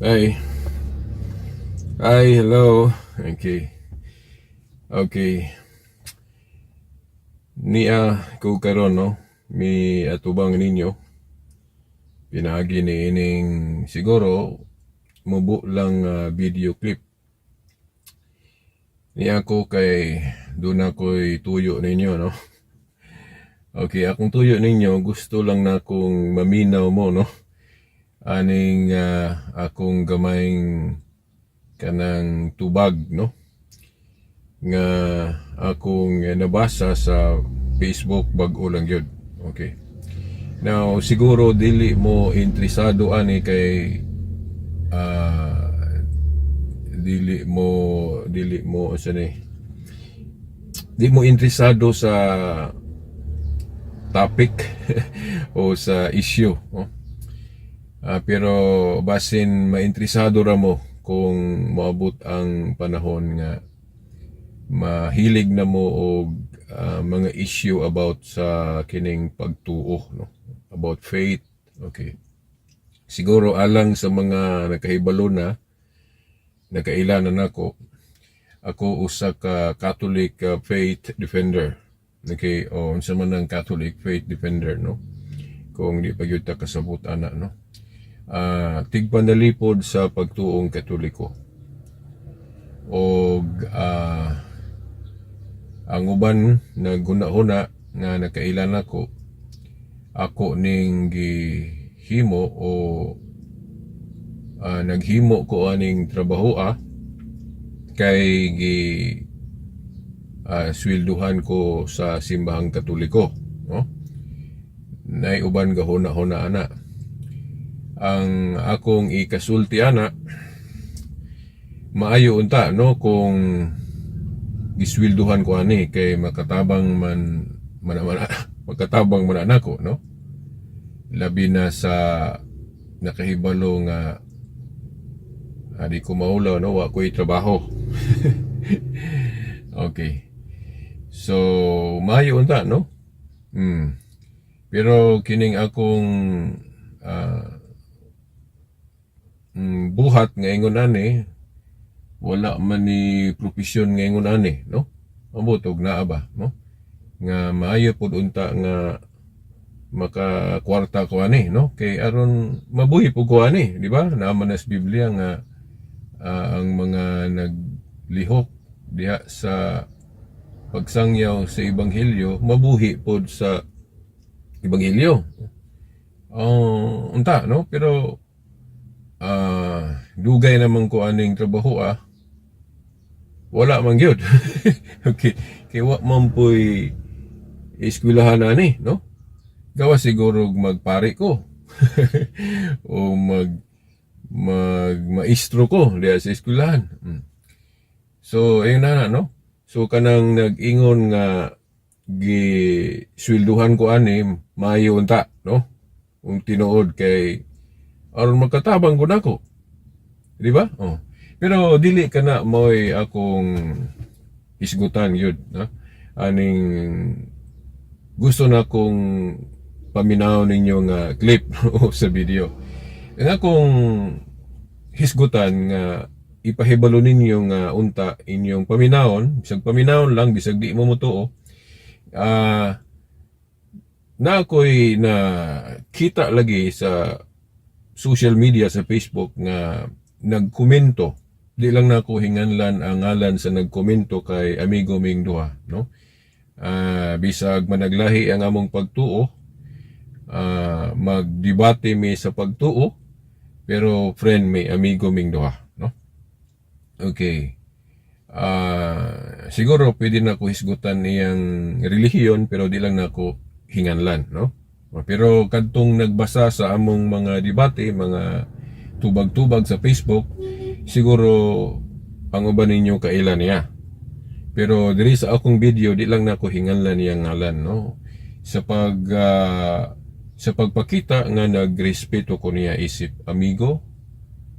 Hi. Hi, hello. Okay. Okay. Nia ko karon, no. Mi atubang ninyo. Pinaagi ni ining siguro mubo lang video clip. Niya ko kay duna ko'y tuyo ninyo, no. Okay, akong tuyo ninyo, gusto lang na akong maminaw mo, no, aning akong gamayng kanang tubag, no, nga akong nabasa sa Facebook bag-o lang gyud. Okay. Now, siguro dili mo interesado ani kay dili mo sa ni di mo interesado sa topic o sa issue, no? Pero basin mainteresado ra mo kung moabot ang panahon nga mahilig na mo og mga issue about sa kining pagtuo, no, about faith. Okay, siguro alang sa mga nakahibalo na, nakaila na nako, ako usa ka Catholic faith defender. Okay, o unsa man ang Catholic faith defender, no, kung di pa gyud ta kasabot ana, no? Tigpanalipod sa pagtuong Katoliko og ang uban naghuna-huna nga nakaila nako, ako ning gihimo o naghimo ko aning trabaho kay gi swelduhan ko sa Simbahang Katoliko, no? Nay uban gahuna-huna ana. Ang akong ikasulti ana, maayo unta, no, kung giswelduhan ko ani kay makatabang man man, man makatabang man nako, no, labi na sa nakahibalo nga di ko maulaw, no, wa ko'y trabaho. Okay, so maayo unta, no. Pero kining akong buhat nga ingon ani, wala man ni propesyon nga ingon ani, no. Ambot og naa ba, no, nga maayo pud unta nga makakwarta ko ani, no, kay aron mabuhi pud ko ani, di ba? Naa man na sa Biblia nga ang mga naglihok diha sa pagsangyaw sa ebanghelyo mabuhi pod sa ebanghelyo. Oh, unta, no. Pero dugay naman ko aning trabaho, wala man gyud. Okay, kay wa man po'y eskwelahan ani, no. Gawa siguro magpari ko o mag mag maestro ko diha sa eskwelahan. So ayun na, no. So kanang nag-ingon nga gi swelduhan ko ani, maayo unta, no, kung tinuod kay aron magkatabang ko nako, di ba? Oh. Pero dili kana mo'y akong hisgutan gyud, no? Aning gusto na kong paminaw ninyo nga clip o sa video. Ang akong hisgutan nga ipahibalo ninyo nga unta inyong paminawon, bisag paminawon lang, bisag di mo motuo, na ako'y na kita lagi sa social media, sa Facebook, nga nagkomento. Di lang nako hinganlan ang ngalan sa nagkomento kay amigo ming duha, no. Bisag managlahi ang among pagtuo, magdebate mi sa pagtuo, pero friend mi, amigo ming duha, no. Okay. Siguro pwede na ko hisgutan iyang relihiyon, pero di lang nako hinganlan, no. Pero kadtong nagbasa sa among mga debate, mga tubag-tubag sa Facebook, siguro ang uban ninyo kaila niya. Pero diri sa akong video, di lang nako hinganlan niyang ngalan, no. Sa pagpakita nga nagrespeto ko niya isip amigo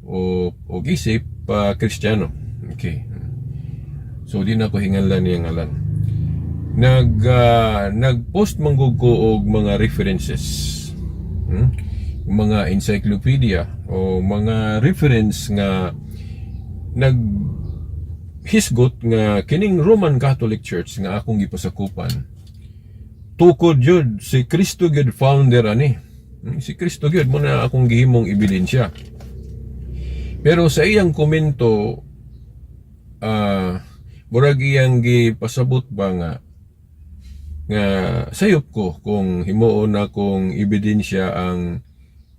o og isip pa Kristiyano. Okay. So di na ko hinganlan niyang ngalan. Nag-post man gud ko og mga references. mga encyclopedia o mga reference nga nag hisgot nga kining Roman Catholic Church nga akong gipasakupan, tukod yun si Kristo gyud founder ani. Si Kristo gyud mao na akong gihimong ebidensya. Pero sa iyang komento, murag iyang gipasabot ba nga nga sayop ko kung himuon akong ebidensya ang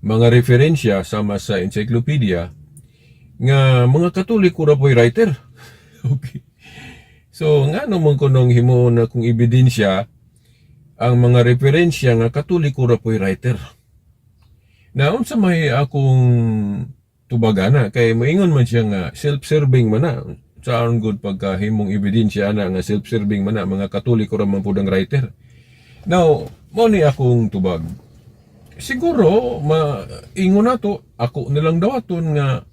mga referensya sama sa encyclopedia nga mga Katoliko ra po'y writer. Okay. So ngano man kunong himuon akong ebidensya ang mga referensya nga Katoliko ra po'y writer? Na unsa may akong tubagana kay moingon man siya nga self-serving man na saan gud pagkahimong ebidensya ana nga self-serving man na, mga Katoliko ra man pud ang writer. Now, mao ni akong tubag. Siguro maingon nato, ako nilang dawaton nga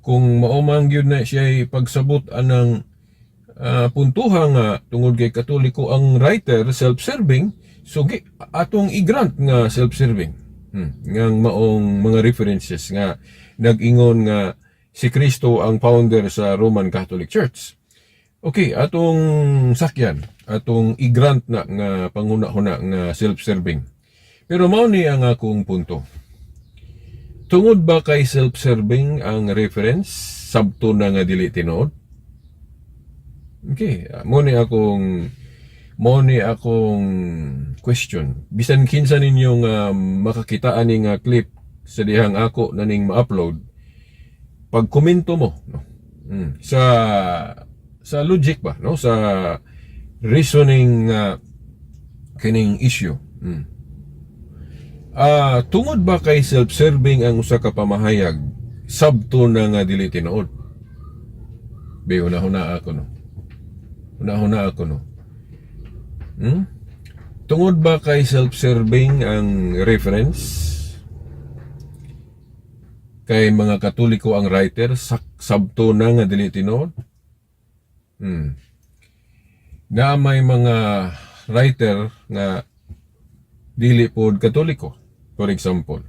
kung mao man gyud na siya pagsabot anang puntuha nga tungod kay Katoliko ang writer, self-serving, so atong i-grant nga self-serving ngang maong mga references nga nag-ingon nga si Kristo ang founder sa Roman Catholic Church. Okay, atong sakyan, atong i-grant na nga panghuna-huna nga self-serving. Pero mao ni ang akong punto. Tungod ba kay self-serving ang reference, sabto na nga dili tinuod? Okay, mao ni akong question. Bisan kinsa ninyo nga makakita ani nga clip sa dihang ako na ning ma-upload, pag komento mo, no? Sa logic ba, no? Sa reasoning nga kining issue. Tungod ba kay self-serving ang usa ka pamahayag, sabto na nga dili tinuod? Be, una-huna ako, no. Una-huna ako, no. Tungod ba kay self-serving ang reference? Kay mga Katoliko ang writer, sabto na nga dili tinuod? Na may mga writer nga dili pod Katoliko. For example,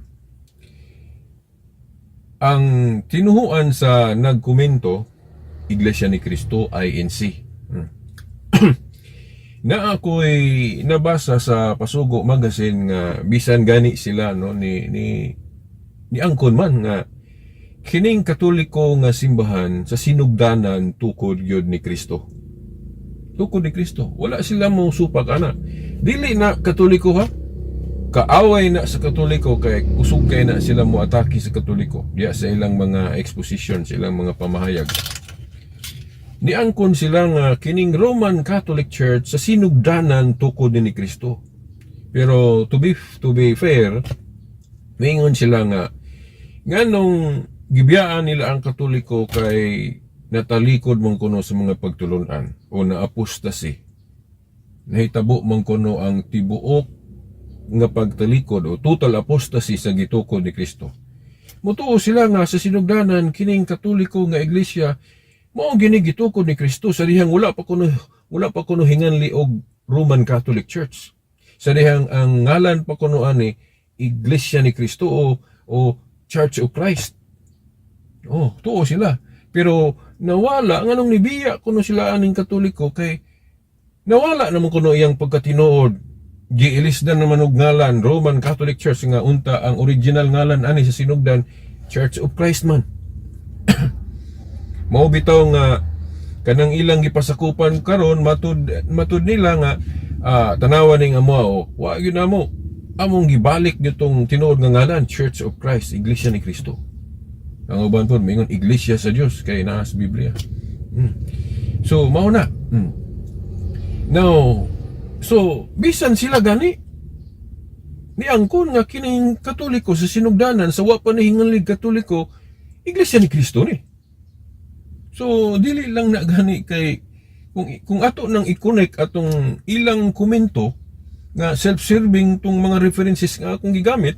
ang tinuhuan sa nagkomento, Iglesia ni Cristo INC. Na ako'y nabasa sa Pasugo Magazine nga bisan gani sila, no, ni angkon man nga kining Katoliko nga simbahan sa sinugdanan tukod gyud ni Kristo. Tukod ni Kristo. Wala sila mo supak ana. Dili na Katoliko ha. Kaaway na sa Katoliko kay kusog kay na sila mo atake sa Katoliko diya sa ilang mga exposition, sa ilang mga pamahayag. Niangkon sila nga kining Roman Catholic Church sa sinugdanan tukod ni Kristo. Pero to be fair, maingon sila nga nganong gibiyaan nila ang Katoliko kay natalikod man kuno sa mga pagtulunan o na-apostasy. Nahitabo man kuno ang tibuok nga pagtalikod o total apostasy sa gitukod ni Kristo. Mutuo sila nga sa sinugdanan kining Katoliko nga iglesia mao gini gitukod ni Kristo sa dihang wala pa kuno hinganli og Roman Catholic Church. Sa dihang ang ngalan pa kuno ani Iglesia ni Kristo o Church of Christ. Oh, tuo sila. Pero nawala nganong nibiya kuno sila aning Katoliko kay nawala naman kuno iyang pagkatinuod. Giilisdan naman og ngalan Roman Catholic Church nga unta ang original ngalan ani sa sinugdan Church of Christ man. Mao bitaw nga kanang ilang gipasakupan karon, matud matud nila nga tanawa ning amo o wa gyud namo among gibalik nitong tinuod nga ngalan, Church of Christ, Iglesia ni Cristo. Ang uban pod mingon Iglesia sa Dios kay naa sa Biblia. So mao na. Now, so bisan sila gani niangkon nga kining Katoliko sa sinugdanan sa wa pa nahinganlig Katoliko, Iglesia ni Cristo ni. So dili lang na gani kay kung ato nang i-connect atong ilang komento nga self-serving tong mga references nga akong gigamit,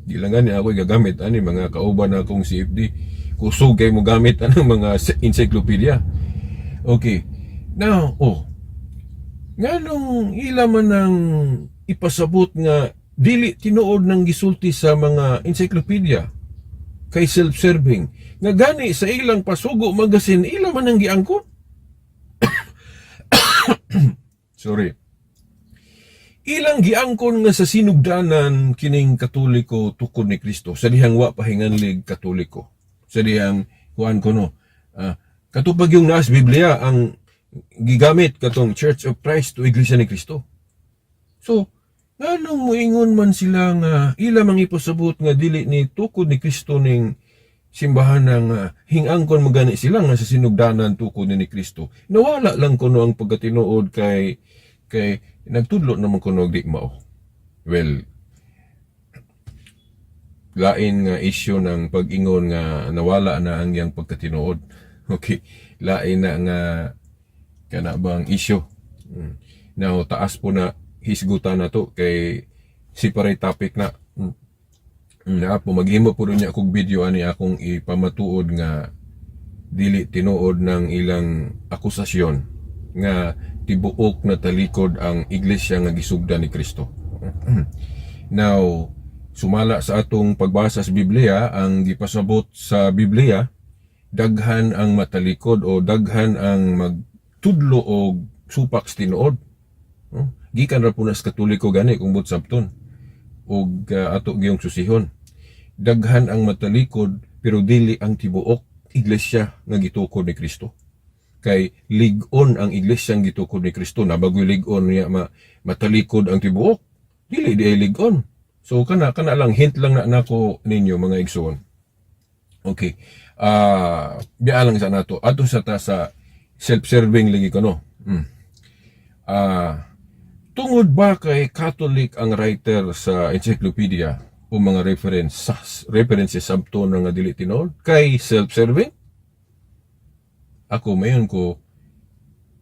di lang gani ako gagamit ani, mga kauban akong CFD kusog kay mo gamit anang mga encyclopedia. Okay. Now, oh, nganong ila man ang ipasabot nga Dili tinuod ng gisulti sa mga encyclopedia kay self-serving nga gani sa ilang Pasugo Magazine, ila man ang giangkon. Sorry. Ilang giangkon nga sa sinugdanan kining Katoliko tukod ni Kristo sa dihang wa pa hinganlig Katoliko. Sa dihang kuan ko no. Katupag yung naas Biblia ang gigamit katong Church of Christ o Iglesia ni Cristo. So, nganong moingon man sila nga ila mang ipasabot nga dili ni tukod ni Kristo ning simbahan ng hingangkon magani sila nga sa sinugdanan tukod ni Kristo? Nawala lang kuno ang pagkatinuod kay nagtudlo naman kuno og di mao. Well, lain nga issue ng pag-ingon nga nawala na ang iyang pagkatinuod. Okay, lain na nga kana bang issue. Now, taas po na hisgutan na to kay separate topic na. Na po maghimo po niya akong video ani akong ipamatuod nga dili tinuod ng ilang akusasyon nga tibuok na talikod ang iglesia nga gisugdan ni Kristo. Now, sumala sa atong pagbasa sa Biblia, ang gipasabot sa Biblia, daghan ang matalikod o daghan ang magtudlo og supak sa tinuod. No? Gikan ra po na sa Katoliko gani kung buot sabton og ato giyong susihon. Daghan ang matalikod pero dili ang tibuok iglesia nga gitukod ni Kristo. Kay lig-on ang iglesia nga gitukod ni Kristo, nabagoy lig-on niya matalikod ang tibuok. Dili di ay lig-on. So kana lang, hint lang na nako ninyo, mga igsoon. Okay. Biya lang sa nato. Ato sa ta sa self-serving lagi ko, no. Tungod ba kay Catholic ang writer sa encyclopedia o mga references sabto na nga dili tinuod kay self-serving? Ako mayon ko,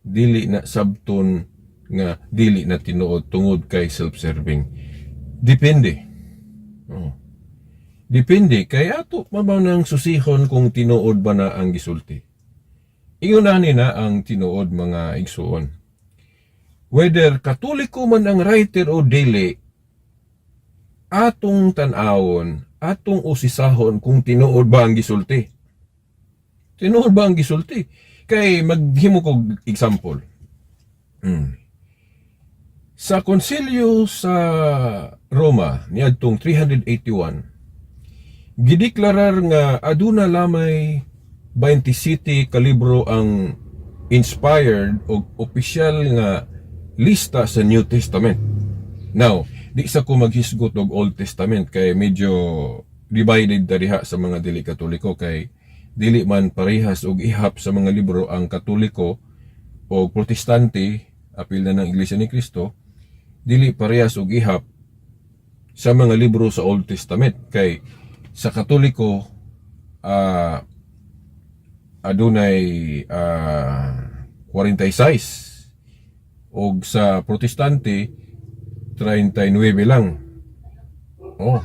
dili na sabton nga dili na tinuod tungod kay self-serving. Depende. Oh. Depende kay ato pa ba nang susihon kung tinuod ba na ang gisulti. Ingon ani na ang tinuod, mga igsuon. Whether Katoliko man ang writer o dili, atong tan-awon, atong usisahon kung tinuod ba ang gisulti. Tinuod ba ang gisulti? Kay maghimo kog example. Sa konsilyo sa Roma niadtong 381, gideklarar nga aduna lamay 27 ka libro ang inspired o opisyal nga lista sa New Testament. Now, di sa ko maghisgot og Old Testament kay medyo divided dariha sa mga dili Katoliko kay dili man parehas og ihap sa mga libro ang Katoliko o Protestante, apil na ng Iglesia ni Cristo, dili parehas og ihap sa mga libro sa Old Testament kay sa Katoliko adunay 46 og sa Protestante 39 lang. Oh.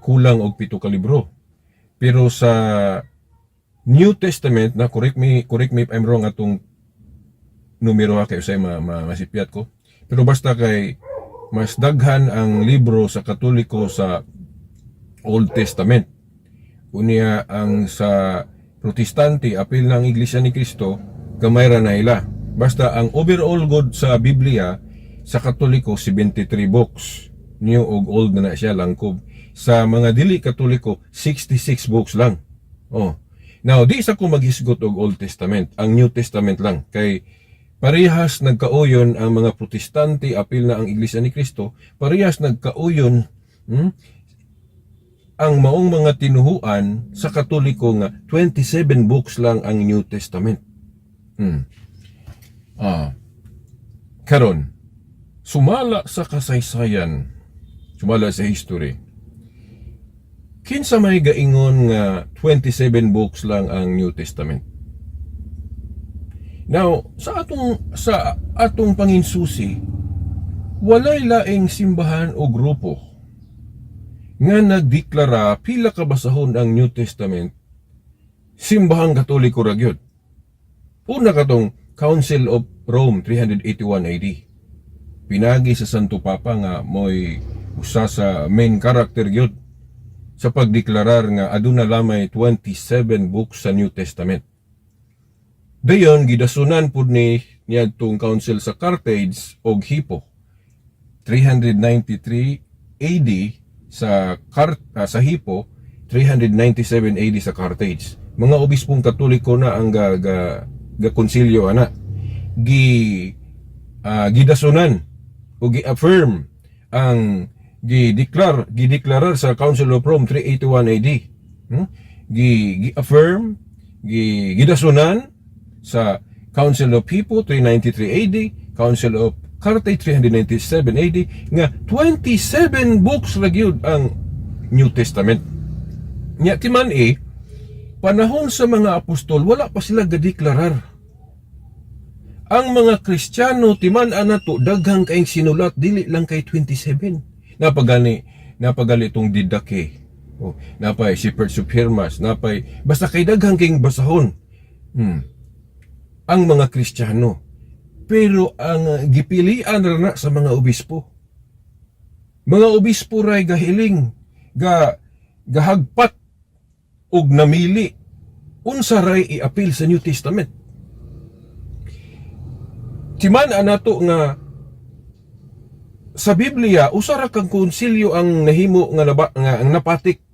Kulang og 7 ka libro. Pero sa New Testament na, correct me if I'm wrong atong numero ha, kay usay masipyat ko. Pero basta kay mas daghan ang libro sa Katoliko sa Old Testament. Unya ang sa Protestante, apil ng Iglesia ni Cristo, gamay ra na ila. Basta ang overall good sa Biblia sa Katoliko 73 books. New ug Old na na siya langkob. Sa mga dili Katoliko, 66 books lang. Oh. Now, di sa ko maghisgot og Old Testament, ang New Testament lang kay parehas nagkauyon ang mga Protestante apil na ang Iglesia ni Cristo, parehas nagkauyon ang maong mga tinuhuan sa Katoliko nga 27 books lang ang New Testament. Karon, sumala sa kasaysayan, sumala sa history, kinsa may gaingon nga 27 books lang ang New Testament? Now, sa atong panginsusi, walay laing simbahan o grupo nga nagdeklara pila ka basahon ang New Testament, Simbahang Katoliko ra gyud. Una katong Council of Rome 381 AD. Pinagi sa Santo Papa nga mo'y Usa sa main character gyud sa pagdeklarar nga aduna lamay 27 books sa New Testament. Dayon gidasunan pud ni niadtong Council sa Carthage og Hippo. 393 AD sa Hippo, 397 AD sa Carthage. Mga obispong Katoliko na ang ga konsilyo ana. Gidasunan o gi-affirm ang gideklarar sa Council of Rome 381 AD. Gi gi-affirm, gidasunan sa Council of Hippo 393 AD, Council of Carthage 397 AD nga 27 books ra gyud ang New Testament. Nya timan eh, panahon sa mga apostol, wala pa sila gadeklarar. Ang mga Kristiyano, timan nato, daghang kayong sinulat, dili lang kay 27. Napagali itong Didache. Oh, napay Shepherds of Hermas, napay basta kay daghang kayong basahon. Ang mga Kristiyano. Pero ang gipilian ra na sa mga obispo. Mga obispo ray gahiling, gahagpat og namili unsa ray iapil sa New Testament. Timan nato nga sa Biblia usa ra kang konsilyo ang nahimo nga ang napatik,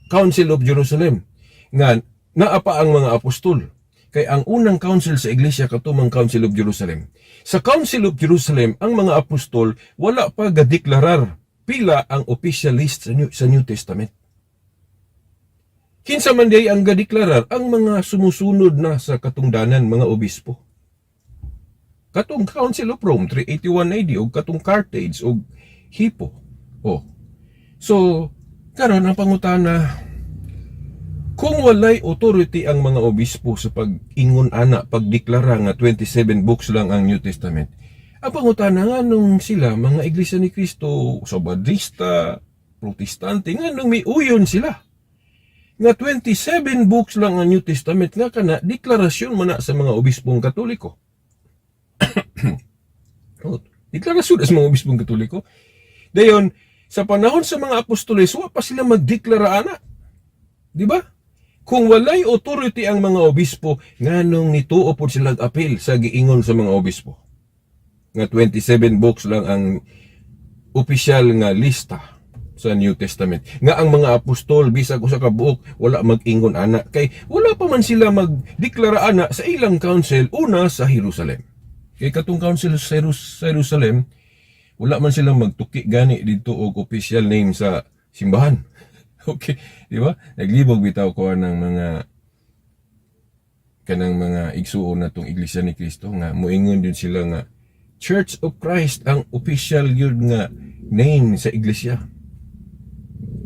Council of Jerusalem, nga naa pa ang mga apostol. Kay ang unang council sa iglesia katumang Council of Jerusalem. Sa Council of Jerusalem, ang mga apostol wala pa gadeklarar pila ang official list sa New Testament. Kinsa man diay ang gadeklarar? Ang mga sumusunod na sa katungdanan, mga obispo. Katong Council of Rome 381 AD ug katong Carthage ug Hippo. Oh. So, karon ang pangutana, kung walay authority ang mga obispo sa pag-ingon ana, pagdeklara nga 27 books lang ang New Testament, ang pangutana, nganong sila, mga Iglesia ni Cristo, Sabadista, Protestante, nganong may uyon sila nga 27 books lang ang New Testament, nga kana deklarasyon man na sa mga obispong Katoliko? Oh, deklarasyon sa mga obispong Katoliko. Dayon, sa panahon sa mga apostoles, wa pa sila magdeklara ana. Di ba? Kung walay authority ang mga obispo, nganong nituo pod sila apil sa giingon sa mga obispo nga 27 books lang ang opisyal nga lista sa New Testament? Nga ang mga apostol bisag usa ka buok wala mag-ingon ana kay wala pa man sila magdeklara ana sa ilang council una sa Jerusalem. Kay katong council sa Jerusalem, wala man sila magtuki gani dito og official name sa simbahan. Okay, di ba? Naglibog bitaw ko ng mga kanang mga igsuon na tong Iglesia ni Cristo nga moingon din sila nga Church of Christ ang official yun nga name sa iglesia.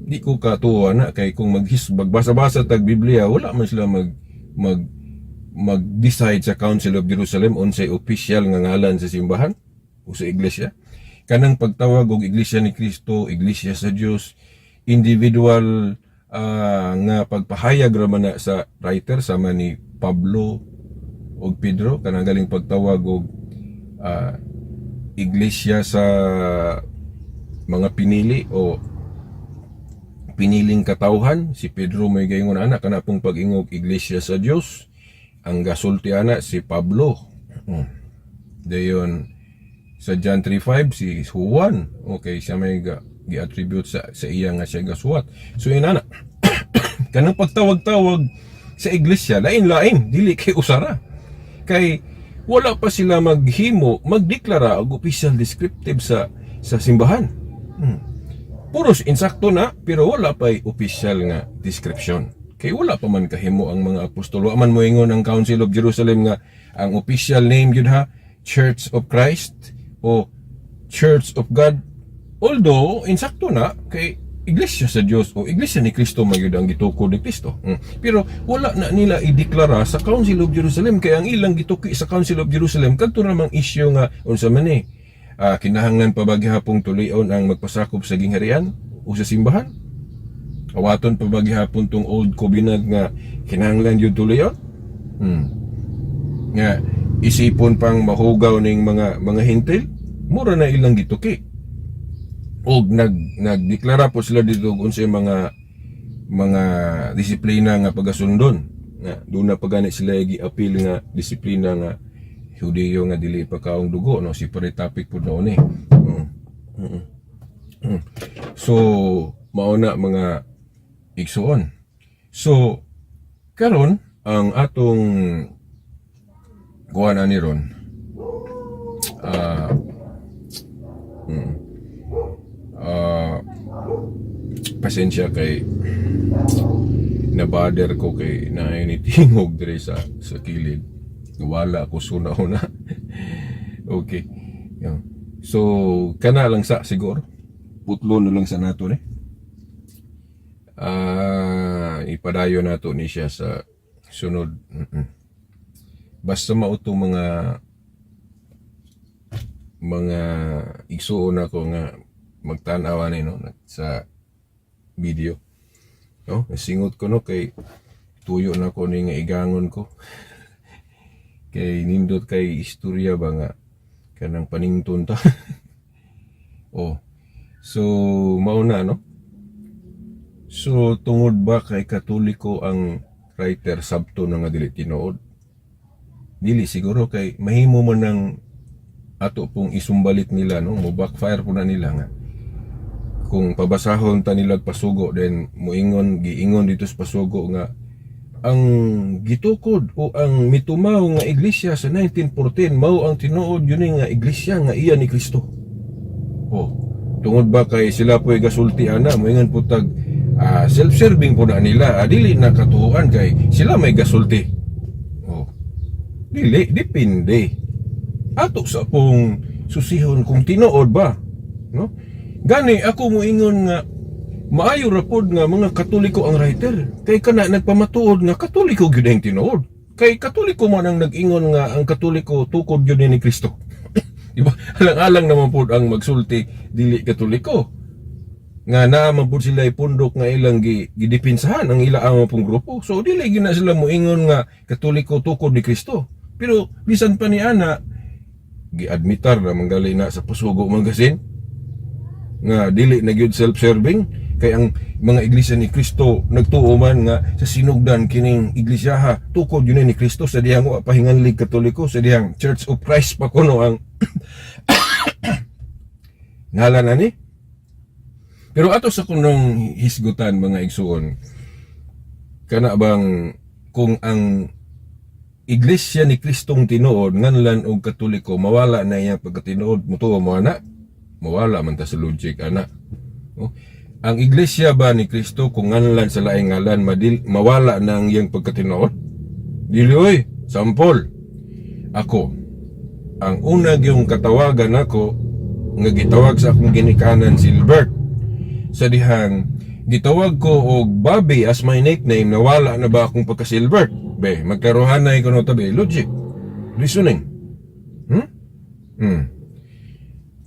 Di ko katuwa na kay kung magbasa-basa tag Biblia, wala man sila mag mag mag-decide sa Council of Jerusalem unsay official nga ngalan sa simbahan o sa iglesia. Kanang pagtawag og Iglesia ni Cristo, Iglesia sa Dios, individual nga pagpahayag ra man na sa writer sama ni Pablo ug Pedro, kanang galing pagtawag og iglesia sa mga pinili o piniling katawhan. Si Pedro may gaingon ana, kana pong pag-ingog iglesia sa Dios, ang gasulti ana si Pablo. Dayon sa John 3:5, si Juan, okay, siya may gi-attribute sa iya nga siya gasuwat. So yun ana, kanang pagtawag-tawag sa iglesia, lain-lain, dili kay usara kay wala pa sila maghimo, magdeklara og official descriptive sa simbahan. Puros insakto na, pero wala pa'y official nga description. Kay wala pa man kahimo ang mga apostol. Wa man moingon ang Council of Jerusalem nga ang official name yun ha, Church of Christ o Church of God. Although, insakto na, kay Iglesia sa Dios o Iglesia ni Cristo man gyud ang gitukod ni Kristo. Pero wala na nila ideklara sa Council of Jerusalem kay ang ilang gituki sa Council of Jerusalem kadto namang isyu nga unsa man eh, kinahanglan pa ba gihapong tulion ang magpasakop sa gingharian o sa simbahan? Awaton pa ba gihapon tong old covenant nga kinahanglan yun tulion? Nga isipon pang mahugaw ning mga hentil, mura na ilang gituki. Og nagdeklara po sila dito kung unsay mga disiplina nga pagasundon, nga doon na pagani sila gi-appeal nga disiplina nga Hudiyo nga dili pakaong dugo, no? Separate topic pud noon eh. So mao na, mga igsuon. So karon ang atong kuha na ni ron, pasensya kay nabader ko kay naay tingog dire sa kilid, wala ko suna-una. Okay. Yan. So kana lang sa siguro putlo na lang sa nato ni, ipadayon nato ni siya sa sunod. Basta mao to mga igsuon ako nga magtan-aw ani, no, sa video, no? Nasingot ko, no, kay tuyo na ko ni nga igangon ko kay nindot kay istorya ba nga kanang panington ta. Oh, so mao na, no? So tungod ba kay Katoliko ang writer, sabto na nga dili tinuod? Dili siguro, kay mahimo man ng ato pong isumbalit nila, no? Mo backfire po na nila nga kung pabasahon ta nila pasugo, then muingon, giingon dito sa pasugo nga ang gitukod o ang mitumaw nga iglesia sa 1914 mao ang tinuod yun nga iglesia nga iya ni Kristo. Oh, tungod ba kay sila po'y gasulti ana, moingon po tag self-serving po na nila, dili na katuoan kay sila may gasulti. Oh. Dili, depende. Ato sa pong susihon kung tinuod ba, no? Gani ako moingon nga maayo ra pod nga mga Katoliko ang writer kay kana nagpamatuod nga Katoliko gyud ang tinuod. Kay Katoliko man ang nag-ingon nga ang Katoliko tukod gyud ni Kristo. Di ba? Alang-alang naman pod ang magsulti dili Katoliko. Nga naa man pud sila pundok nga ilang gidipinsahan ang ila ang pong grupo. So dili gyud na sila moingon nga Katoliko tukod ni Kristo. Pero bisan pa ni ana, giadmitar na manggali na sa pasugo magasin nga dili na gyud self-serving kay ang mga iglesia ni Kristo nagtuo man nga sa sinugdan kining iglesia tukod yun ni Kristo sa dihang wa pahinganlig Katoliko, sa dihang Church of Christ pa kuno ang ngalan ani. Pero ato sa kunong hisgutan, mga igsuon, kana bang kung ang iglesia ni Kristong tinuod nganlan og Katoliko, mawala na iya pagkatinuod? Mutuo mo ana? Mawala man ta sa logic ana. Oh. Ang iglesia ba ni Kristo kung nganlan sa laing ngalan, mawala na ang iyang pagkatinuod? Dili oy. Sampol. Ako, ang una yung katawagan ako nga gitawag sa akong ginikanan Silbert. Sa dihang gitawag ko og Bobby as my nickname, nawala na ba akong pagka Silbert? Be, magkarohanay ko no tabi. Logic. Reasoning.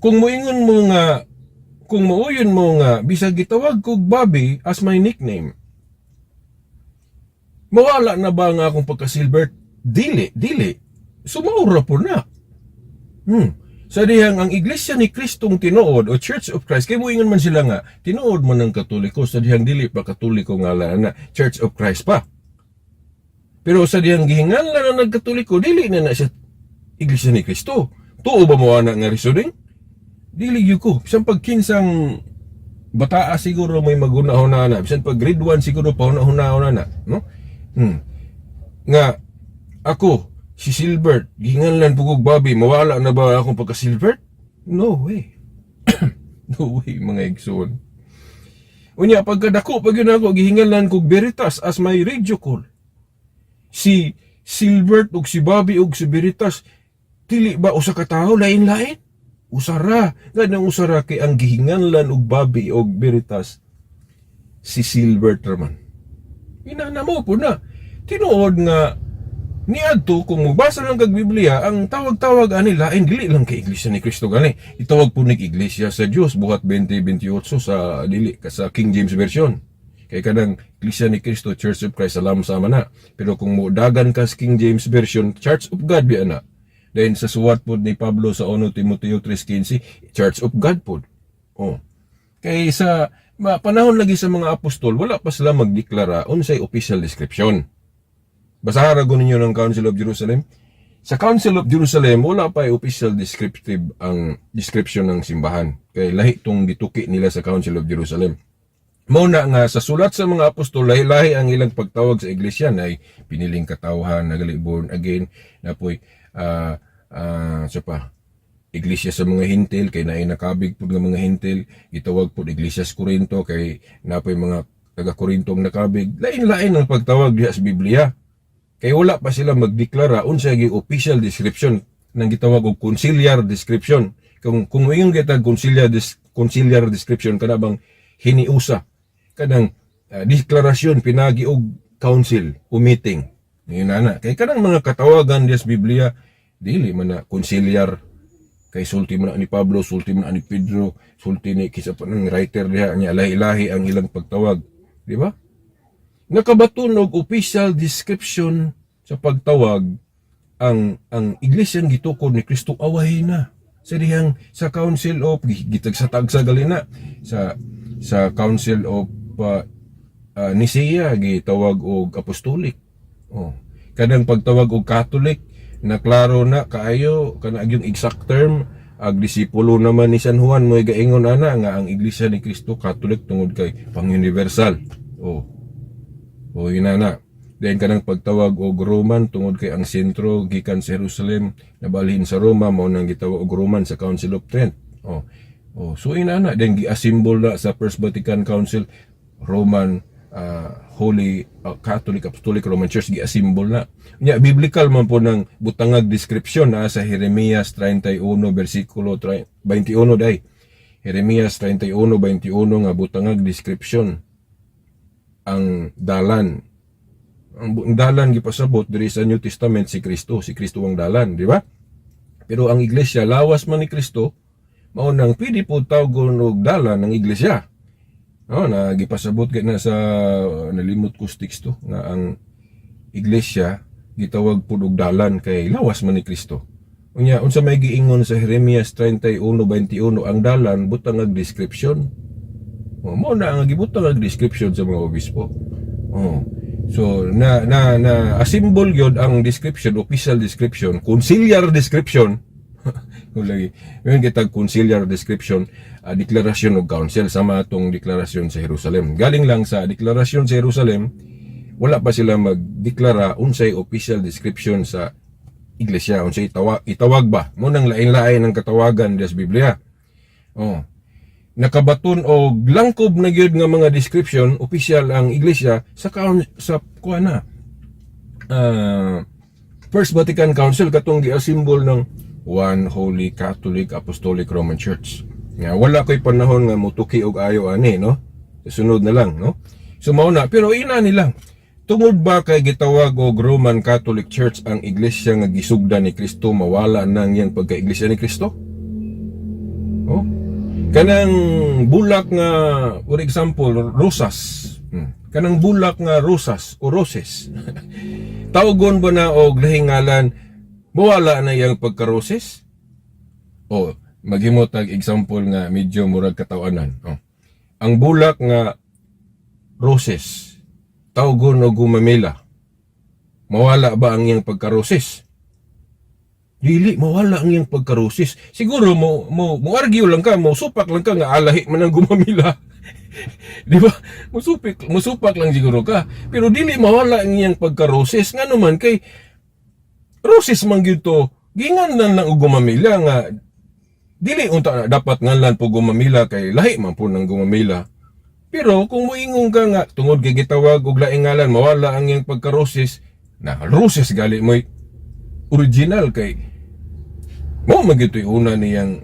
Kung moingon mo nga, kung mauyon mo nga bisag gitawag kog Bobby as my nickname, mawala na ba nga akong pagka-Silbert? Dili, dili. Sumaura po na. Sa dihang ang Iglesia ni Kristong tinuod o Church of Christ, kay moingon man sila nga, tinuod man ng Katoliko sa dihang dili pa Katoliko nga na Church of Christ pa. Pero sa dihang gihinganlan na nagkatoliko, dili na na siya Iglesia ni Kristo. Tuo ba mo ana nga reasoning? Dili gyud ko. Bisan pag kinsang bataa siguro may maguna-huna na. Bisan pag grade 1 siguro pa huna-huna na, no? Nga ako si Silbert, gihinganlan pugog Bobby, mawala na ba akong pagka Silbert? No way. No way, mga igsoon. Unya pagkadako pag yun ako gihinganlan kog Veritas as my radio call. Si Silbert ug si Bobby ug si Veritas, dili ba usa ka tawo, lain-lain? Usara. Ganang usara kay ang gihinganlan og Bobby og Veritas si Silbert raman. Inana mo po na. Tinuod nga niadto kung magbasa lang kag Biblia, ang tawag-tawag ani lain, dili lang kay Iglesia ni Kristo gani. Itawag po ni Iglesia sa Dios, Buhat 20:28 sa dili ka sa King James Version. Kay kanang Iglesia ni Kristo, Church of Christ, alam sama na. Pero kung modagan ka sa King James Version, Church of God biya na. Then sa suwat pod ni Pablo sa 1 Timoteo 3:15, Church of God pod. Oh. Kay sa panahon lagi sa mga apostol, wala pa sila magdeklara unsay official description. Basahan ra ninyo ng Council of Jerusalem. Sa Council of Jerusalem, wala pa official descriptive ang description ng simbahan. Kay lahi tong gituki nila sa Council of Jerusalem. Mao na nga sa sulat sa mga apostol, lahi-lahi ang ilang pagtawag sa iglesia na piniling katawhan, nagali born again, napoy sa pa iglesia sa mga Hentil kay naay nakabig pud nga mga Hentil, gitawag pud iglesia sa Korinto kay napoy mga taga Korinto ang nakabig. Lain-lain ang pagtawag diha sa Biblia. Kay wala pa sila magdeklara unsa gi official description nang gitawag og conciliar description. Kung moingon kita conciliar description, kana bang hiniusa kanang deklarasyon pinagi og council o meeting. Yun na. Kay kanang mga katawagan diya sa Biblia dili man na conciliar, kay sulti man na ni Pablo, sulti man na ni Pedro, sulti ni kisa pa ng writer diha niya, lahi-lahi ang ilang pagtawag, di ba? Nakabaton og official description sa pagtawag ang iglesia gitukod ni Kristo away na sa dihang sa Council of gitagsa-tagsa gali na sa Council of Nicaea, gitawag og apostolic. Oh, kanang pagtawag og Catholic na klaro na kaayo kana yung exact term. Ag disipulo naman ni San Juan mo gaingon ana nga ang Iglesia ni Kristo Catholic tungod kay pang-universal. Oh, yun na. Then kanang pagtawag og Roman tungod kay ang sentro gikan sa Jerusalem nabalhin sa Roma, mao nang gitawag og Roman sa Council of Trent. Oh, so inana then gi-assemble na sa First Vatican Council, Roman Holy Catholic Apostolic Roman Church, gi-assemble na. Nya biblical man po ng butangag description na sa Jeremias 31 versikulo 21 day. Jeremias 31:21 nga butangag description ang dalan. Ang dalan gipasabot diri sa New Testament si Kristo, si Kristo ang dalan, di ba? Pero ang iglesia lawas man ni Kristo, mao nang pwede po tawgon og dalan ng iglesia. No, na gipasabot gid na sa, nalimot ko sa teksto nga ang iglesia gitawag pud og dalan kay lawas man ni Kristo. Unya, unsa may giingon sa Jeremias 31:21, ang dalan butang ag description. Oh, mao na ang gibutang ag description sa mga obispo. Oh. So na na assemble gyud ang description, official description, conciliar description. Kung lagi, yun kitag conciliar description, deklarasyon og council sama atong deklarasyon sa Jerusalem. Galing lang sa deklarasyon sa Jerusalem, wala pa sila magdeklara unsay official description sa iglesia, unsay itawag ba. Mo nang lain-lain ang katawagan sa Biblia. Oh. Nakabaton og langkob na gyud nga mga description official ang iglesia sa kuan na First Vatican Council, katong gi-assemble ng One Holy Catholic Apostolic Roman Church. Nga wala ko'y panahon nga mutuki og ayo ani, no. Sunod na lang, no. So mao na, pero ina nila. Tungod ba kay gitawag og Roman Catholic Church ang iglesia nga gisugdan ni Kristo, mawala nang iyang pagka-iglesia ni Kristo? Oh? Kanang bulak nga, for example, rosas. Kanang bulak nga rosas o roses. Tawgon ba na og lahing ngalan, mawala na iyang pagka-roses? O, maghimo tag example nga medyo murag katawanan. Oh. Ang bulak nga roses, tawgon og gumamela. Mawala ba ang iyang pagka-roses? Dili mawala ang iyang pagka-roses. Siguro mo argue lang ka, mo supak lang ka nga alahi man ang gumamela. Di ba? Musupak lang siguro ka. Pero dili mawala ang iyang pagka-roses ngano man kay roses man gyud to. Ginganlan lang og gumamela nga dili unta na dapat nganlan po gumamela kay lahi man po ng gumamela. Pero kung moingon ka nga tungod kay gitawag og laing ngalan mawala ang iyang pagka-roses, na roses gali mo'y original kay mo magyud una niyang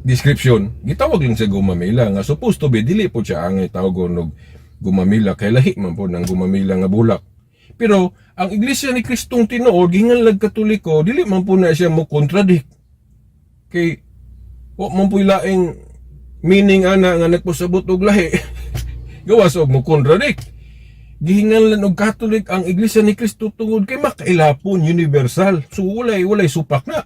description, gitawag lang sa gumamela nga supposed to be dili po siya ang tawgon og gumamela kay lahi man po ng gumamela nga bulak. Pero ang Iglesia ni Kristong tinuod ginganlag Katoliko, dili man po na siya mo contradict. Kay wa man po'y laing meaning ana nga nagpasabot og lahi. Gawas og mo contradict. Gihinganlan og Catholic ang Iglesia ni Kristo tungod kay makailapon, universal. So walay supak na.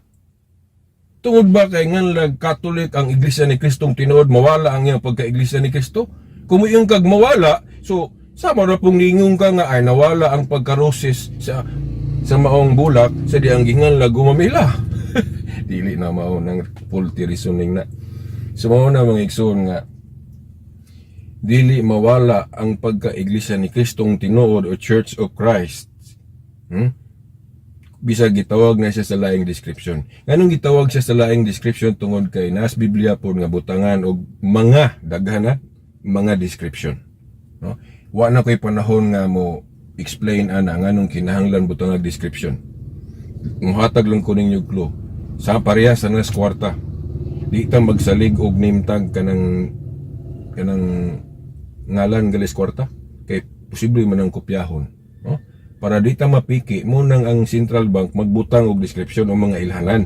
Tungod ba kay nganlag Catholic ang Iglesia ni Kristong tinuod, mawala ang iyang pagka-Iglesia ni Kristo? Kung moingon kag mawala, so sama ra pong ningon ka nga ay nawala ang pagkaroses sa maong bulak sa dihang ginganlag gumamela. Dili na mao nang faulty reasoning na. So mao na, mga igsoon, nga dili mawala ang pagka-Iglesia ni Kristong tinuod o Church of Christ. Bisag gitawag na siya sa laing description. Nganong gitawag siya sa laing description? Tungod kay nas Biblia pod nga butangan og mga daghan na mga description. No? Wa na ko'y panahon nga mo explain ana nganong kinahanglan butangag description. Muhatag lang ko ninyo clue. Sa pareha sa nas kwarta. Di ta magsalig og name tag kanang ngalan galis kwarta kay posible man ang kopyahon, no? Para di ta mapiki mo nang ang central bank magbutang og description o mga ilhanan.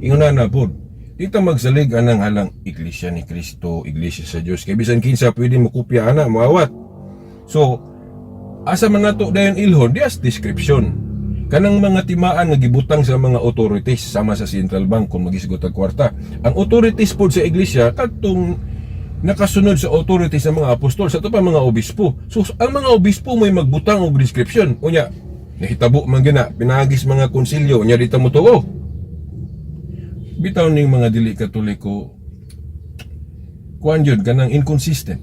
Ingon na pod, di ta magsalig anang halang Iglesia ni Cristo, Iglesia sa Dios, kay bisan kinsa pwede mo kopya ana, moawat. So asa man nato dayon ilhon dias description, kanang mga timaan nga gibutang sa mga authorities sama sa central bank kung magisgot og kwarta. Ang authorities pod sa iglesia, kadtong nakasunod sa authority sa mga apostol, sa ato pa mga obispo. So ang mga obispo may magbutang og description. Unya nahitabo man gina pinagis mga konsilyo, unya di ta motuo. Bitaw ning mga dili Katoliko, kuan jud, kanang inconsistent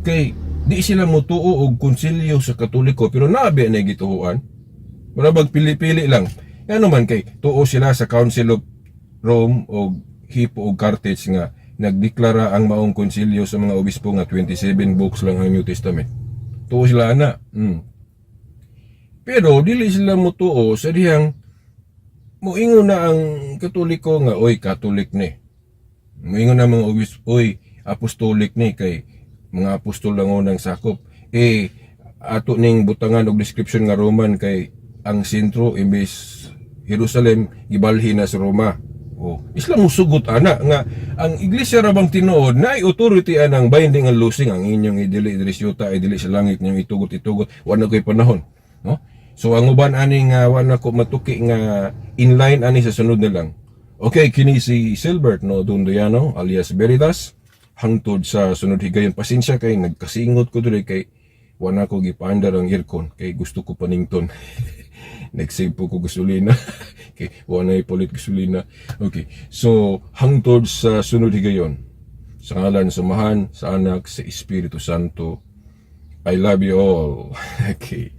kay di sila motuo og konsilyo sa Katoliko, pero naabi na gituohan. Mura bag pili-pili lang. Ano man kay tuo sila sa Council of Rome og Hippo og Carthage nga nagdeklara ang maong konsilyo sa mga obispo nga 27 books lang ang New Testament. Tuo sila ana. Pero dili sila motuo sa dihang moingon na ang Katoliko nga, "Oy, Catholic ni." Moingon na mga obispo, "Oy, apostolic ni kay mga apostol lang unang sakop." Eh ato ning butangan og description nga Roman kay ang sentro imbes Jerusalem gibalhin na sa Roma. Oh, Islam mo sugot ana nga ang iglesia ra bang tinuod na authority anang binding and loosing. Ang inyong idili diri sa yuta ay dili sa langit, inyong itugot itugot. Wa na ko'y panahon, no? So ang uban ani nga wa na ko matuki nga inline ani sa sunod na lang. Okay, kini si Silbert no Dunduyano alias Veritas. Hangtod sa sunod higayon, pasensya kay nagkasingot ko diri kay wa na ko gipaandar ang aircon kay gusto ko panington. Nag-save po ko gasolina kay wa na ipulit gasolina. Okay, so hangtod sa sunod higayon, sa ngalan sa Amahan, sa Anak, sa Espiritu Santo, I love you all. Okay.